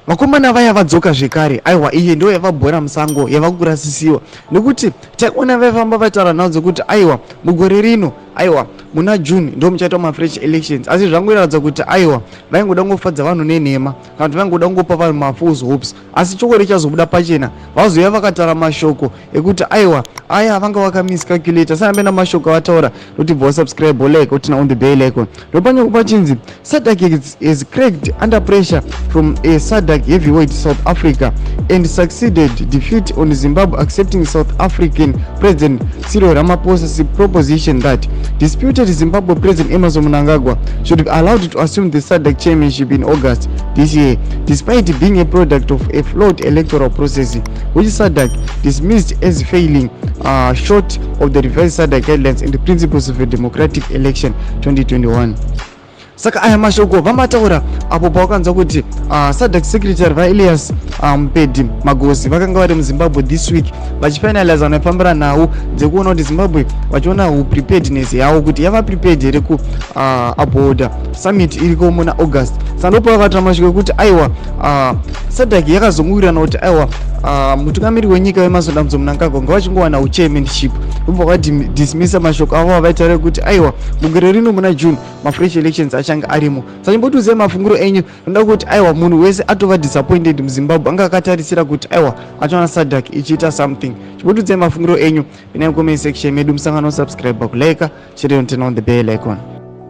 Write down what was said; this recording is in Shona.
Vakomana vaya vadzoka zvekare. Aiwa, iye ndo yava bhora musango yava kurasisiwa, nekuti taiona vaifamba vataura nhau dzekuti aiwa, mugore rino, aiwa, muna June ndo muchaitwa mafresh elections, asi zvangoratidza kuti aiwa, vaingoda kungofadza vanhu nenhema kana kuti vaingoda kungopa vanhu mafalse hopes. Asi chokwadi chazobuda pachena, vazouya vakataura mashoko ekuti aiwa, aya vanga vakamiscalculata. Sanambe mashoko avataura noti bva wasubscribe, like, uturn on the bell icon. Ndopanyoko pachinzi SADC is cracked under pressure from a SADC heavyweight South Africa and succeeded defeat on Zimbabwe accepting South African President Cyril Ramaphosa's proposition that disputed Zimbabwe President Emmerson Mnangagwa should be allowed to assume the SADC chairmanship in August this year, despite being a product of a flawed electoral process, which SADC dismissed as failing short of the revised SADC guidelines and the principles of a democratic election 2021. Saka aya mashoko vamataura apo pavakanzwa kuti SADC secretary vaElias Mpedi Magosi vakanga vari muZimbabwe this week vachifinaliza vanofambira nhau dzekuona kuti Zimbabwe, vachiona preparedness yavo kuti yava prepared here ku upholda summit iriko muna August. Saka ndopa vakatora mashoko ekuti aiwa, SADC yakazongowirirana kuti aiwa, mutungamiri wenyika Emmerson Dambudzo Mnangagwa ngavachingowana uchairmanship. Ubva vadismissa mashoko avo avaitaura ekuti aiwa, mugore rino muna June mafresh elections achange arimo. Saka chimbotiudzai mafungiro enyu. Noda kuti aiwa, munhu wese atova disappointed muZimbabwe, anga akatarisira kuti aiwa, achaona SADC ichiita something. Chimbotiudzai mafungiro enyu pinai comment section medu. Musangano subscribe, kulike, share, turn on the bell icon.